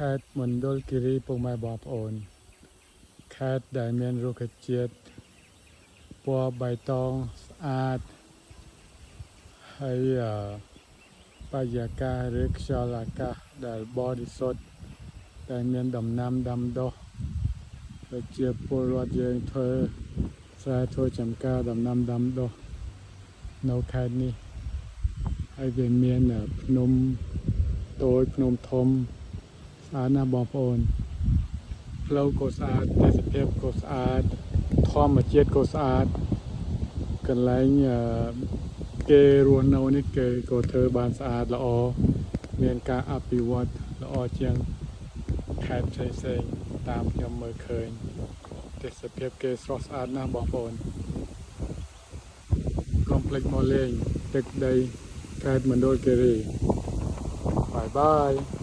ខេត្តមណ្ឌលគិរីពុកម៉ែបងប្អូនខេត្តដែលមានរុក្ខជាតិពណ៌បៃតងស្អាតហើយអឺបរិយាកាសឬខ្យល់អាកាសដែលបរិសុទ្ធដែលមានដំណាំដាំដុះប្រជាពលរដ្ឋយើងធ្វើស្រែធ្វើចំការដំណាំដាំដុះនៅខេត្តនេះហើយវាមានភ្នំតូចភ្នំធំ ស្អាតណាស់បងប្អូនផ្លូវក៏ស្អាតទេសភាពក៏ស្អាតធម្មជាតិក៏ស្អាតកន្លែងអឺគេរស់នៅនេះគេក៏ធ្វើបានស្អាតល្អមានការអភិវឌ្ឍល្អជាងខេត្តផ្សេងៗតាមខ្ញុំមើលឃើញទេសភាពគេស្រស់ស្អាតណាស់បងប្អូនកុំភ្លេចមកលេងទឹកដីខេត្តមណ្ឌលគិរីbye bye.